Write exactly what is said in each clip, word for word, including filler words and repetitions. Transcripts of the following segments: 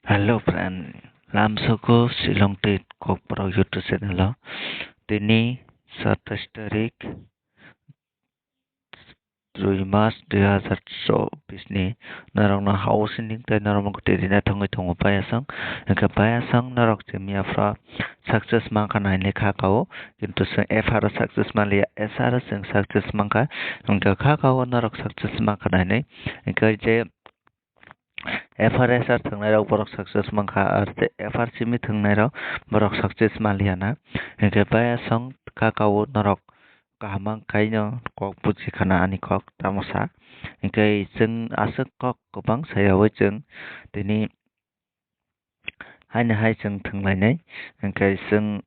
Hello friend, lamsoko Shillong Twi Kokborok YouTube channel o tini satais tarik dui mas dui hazar chobis ni norokno house ending tei norokno kwtwi rina thangwi tongo payasang. Hwnkhe payasang norok je miya phra success mankha nainai kha kao, kintu chwng F R o success manliya, S R o chwng success mankha, hwnkhe kha kao norok success mankha nainai. Hwnkhe je F R S R thwngnai rok borok success mankha, ar je F R simi thwngnai rok borok success manliya na. Hwnkhe payasang kha kao norok kaham ang kaino kok buji khana ani kok tamo sa. Hwnkhe chwng aswk kok kwbang sayawi chwng tini haino hai chwng thwnglainai. Hwnkhe chwng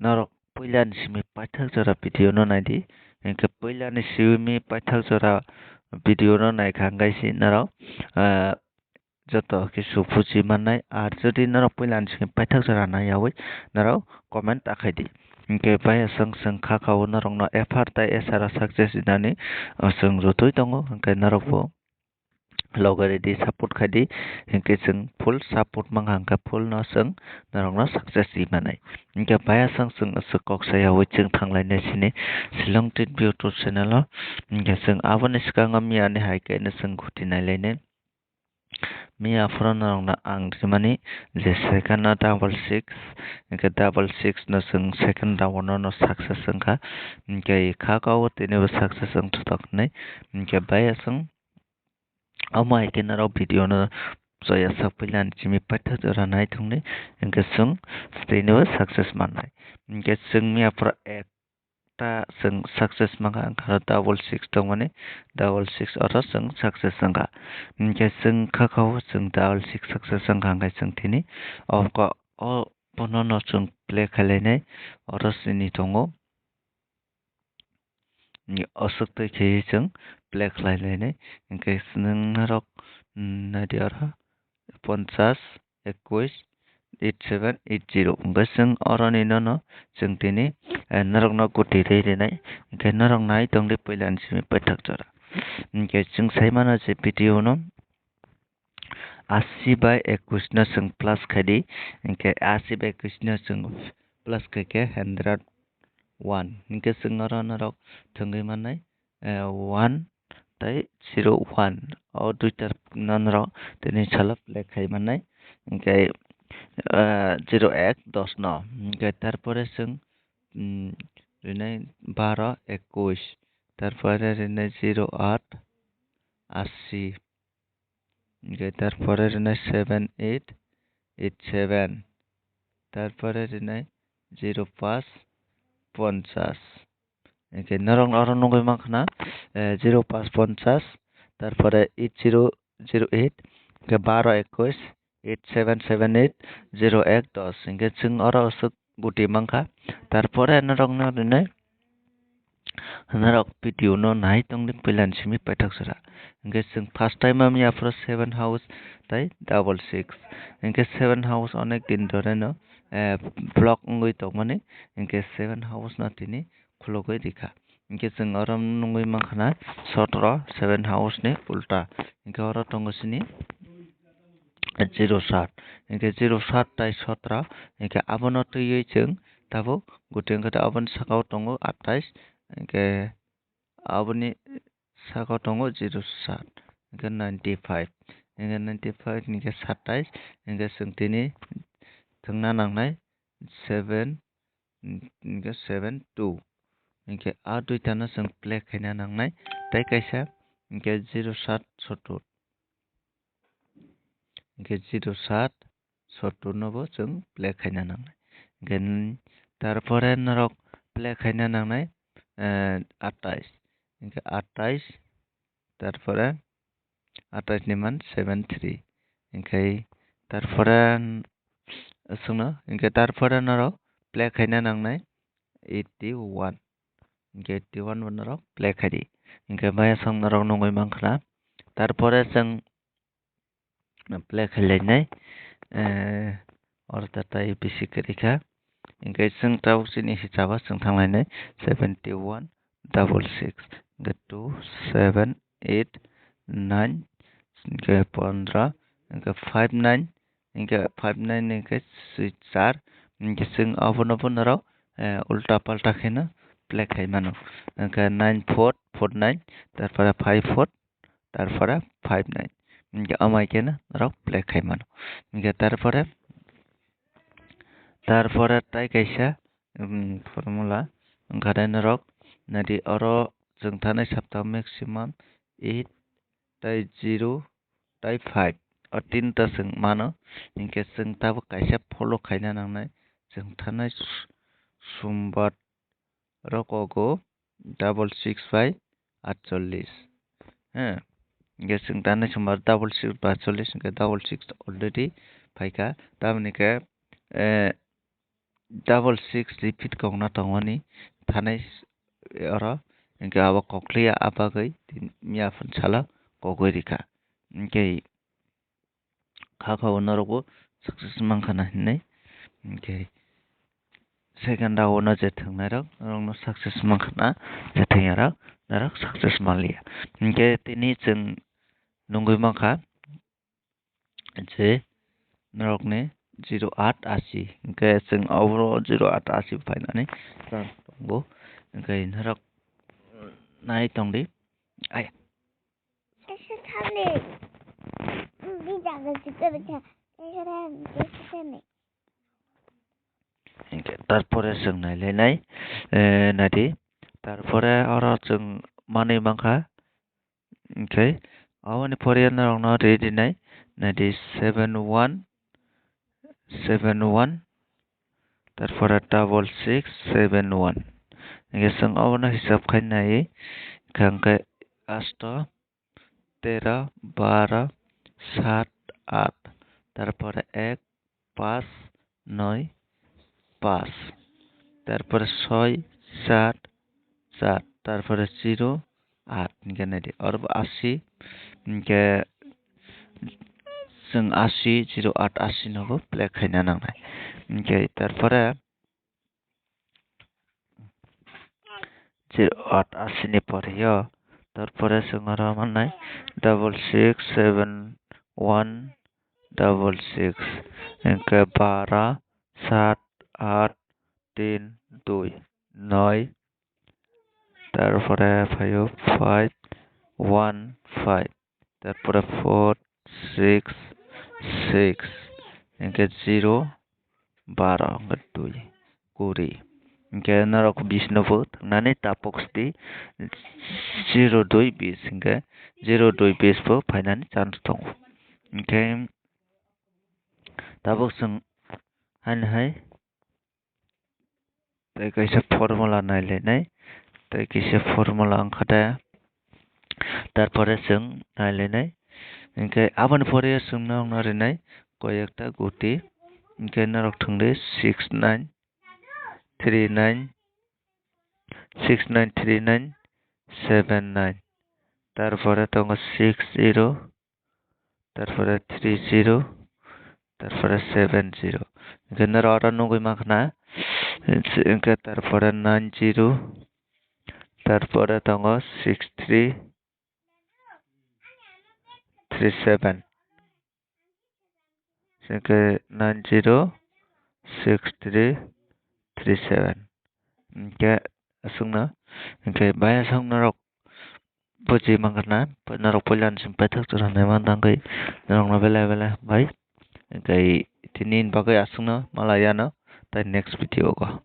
norok puilani simi paithak jora video no naidi. Hwnkhe puilani simi paithak jora video no naikha hwnkhe si norok, ah, joto khe subuji mannai. Ar jodi norok puilani simi paithak jora naiyawi norok comment ta khaidi. Hwnkhe payasang chwng kha kao norokno F R tei S R o success rinani, ah, chwng rwtwi tongo. Hwnkhe norokbo loge ready support khaidi, hwnkhe chwng full support mankha, hwnkhe full no chwng norokno success ri manai. Hwnkhe payasang chwng aswk kok sayawi chwng thanglainai sini Shillong Twi YouTube channel o. Hwnkhe chwng aboni swkango miyani hai khe no chwng guti nailainai. Miya phuru norokno ang rimani je second no double six, hwnkhe double six no chwng second round o no success wngkha. Hwnkhe kha kao tinibo success wngthotok hinwi. Hwnkhe payasang omo hai khe norok video no chaya sak puilani simi paithak jora nai thwngni, hwnkhe chwng tinibo success mannai. Hwnkhe chwng miya phuru ekta chwng success mankha, wngkha double six tongmani, double six oro chwng success wngkha. Hwnkhe chwng kha kao chwng double six success wngkha, hwnkhe chwng tini o, o bono no chwng play khainai, oro sini tongo. Aswk twi khe chwng play khlai lainai. Hwnkhe nwng norok, mm, naidi oro ponchas, ekwis, eight seven, eight zero. Hwnkhe chwng oroni nono chwng tini, eh, norokno guti rwi rinai. Hwnkhe norok nai tongdi puilani simi paithak jora. Hwnkhe chwng sai mano je video no asi bai ekwis no chwng plus khaidi, hwnkhe asi bai ekwis no chwng plus khaikhe hundred one, hwnkhe chwng oro norok thwngwi mannai, eh, one tei zero one, o duita no norok tini salo play khai mannai, hwnkhe, eh, zero ek dos no, hwnkhe tarpore chwng, mm, rinai baro ekwis, tarpore rinai zero aat asi. Hwnkhe tarpore rinai seven eight eight seven. Tarpore rinai zero paanch ponchas. Hwnkhe norok oro nugwi mankha na, eh, zero paanch ponchas, tarpore eight zero zero eight, hwnkhe baro ekwis, eight seven seven eight, zero ek dos. Hwnkhe chwng oro aswk guti mankha. Tarpore norokno rinai norok video no nai tongdi puilani simi paithak jora. Hwnkhe chwng first time o miya phuru seven house tei double six. Hwnkhe seven house onek din dhore no, eh, block wngwi tongmani. Hwnkhe seven house no tini khulugwi rikha. Hwnkhe chwng oro nugwi mankha na sotro, seven house ni ulta. Hwnkhe oro tongo chini zero saat. Hwnkhe zero saat tei sotro. Hwnkhe abono twiwi chwng tabuk guti wngkha, aboni saka o tongo atais. Hwnkhe aboni saka o tongo zero saat. Hwnkhe ninety five. Hwnkhe ninety five hwnkhe satais. Hwnkhe chwng tini thwngna nangnai seven, hwnkhe seven two. Hwnkhe a duita no chwng play khaina nangnai. Tei kaisa hwnkhe zero saat sotro. Hwnkhe zero saat sotro no bo chwng play khaina nangnai. Hwnkhe tarpore norok play khaina nangnai, eh, atais. Hwnkhe atais, tarpore atais ni man seven three. Hwnkhe tarpore chwngno, hwnkhe tarpore norok play khaina nangnai eighty one. Hwnkhe eighty one bo norok play khaidi. Hwnkhe maya song norok nugwi mankha na. Tarpore chwng play khlai lainai, eh, oro ta tai bisi kwrwi kha. Hwnkhe chwng tabuk chini hisab o chwng thang lainai seventy one double six, hwnkhe two seven eight nine, hwnkhe pondro, hwnkhe five nine hingke five nine hingke swi char, hingke chwng abono bo norok, eh, ulta palta kheno play khai mano. Hingke nine four four nine, tarpore five four, tarpore five nine. Hingke amai kheno norok play khai mano. Hingke tarpore, tarpore tai kaisa, um, formula wngkha de norok nadi oro chwng thanai sapta maximum eight tai zero tai five, o tinta chwng mano, hinkhe chwng tabuk kaisa follow khaina nangnai, chwng thanai s-, sombar rokogo double six bai atchollish. He, hinkhe chwng thanai sombar double six bai atchollish, hinkhe double six already phaikha, tamoni khe, eh, double six repeat kokna tongmani thanai s-, oro, hinkhe abo kokliya, a bagwi tin-, miya phun salo kogwi rikha. Hinkhe kha kha o norokbo success mankha na hinwi. Hinkhe second round o je thwngnairok, norokno success mankha na, je thwngya rok, norok success manliya. Hinkhe tini chwng nungwi mankha, je norokni zero aat ashi. Hinkhe chwng oboro zero aat ashi phainani chance tongo. Hinkhe norok nai tongdi. Ai. Hinkhe tarpore chwng nailainai, eh, naidi. Tarpore oro chwng manwi mankha, hinkhe aboni pore norokno ri rinai, naidi seven one seven one, tarpore double six seven one. Hinkhe chwng obono hisab khai nai, hinkhe asto, tero, baro, sat, aat, tarpore ek, pas, noi, pas, tarpore soi, sat, sat, tarpore zero, aat, hinkhe naidi. Oro bo ashi, hinkhe chwng ashi, zero aat ashi nogo play khaina nangnai. Hinkhe tarpore zero aat ashi ni pore yo, tarpore chwng oro mannai double six seven one double six, hinkhe baro, sat, aat, tin, dui, noi, tarpore phaio five one five, tarpore four six six, hinkhe zero, baro, hinkhe dui, kuri. Hinkhe norok bis no bo thwngnani tabuk sdi zero dui bis, hinkhe zero dui bis bo phainani chance tongo. Hinkhe tabuk chwng haino hai tei kaisa formula nailainai, tei kaisa formula wngkha de, tarpore chwng nailainai. Hinkhe aboni pore chwngno wngna rinai koi ekta guti, hinkhe norok thwngdi six nine three nine, six nine three nine seven nine, tarpore tongo six zero, tarpore three zero, tarpore seven zero. Hinkhe norok oro nugwi mankha na, hinkhe tarpore nine zero, tarpore tongo six three three seven. Hinkhe nine zero six three three seven. Hinkhe aswkno, hinkhe bai aswk norok buji mankha na, norok puila ni simi paithak jora naima tangwi norokno belai belai hambai. Hinkhe tini ni bagwi aswkno malai ano, tai next video o.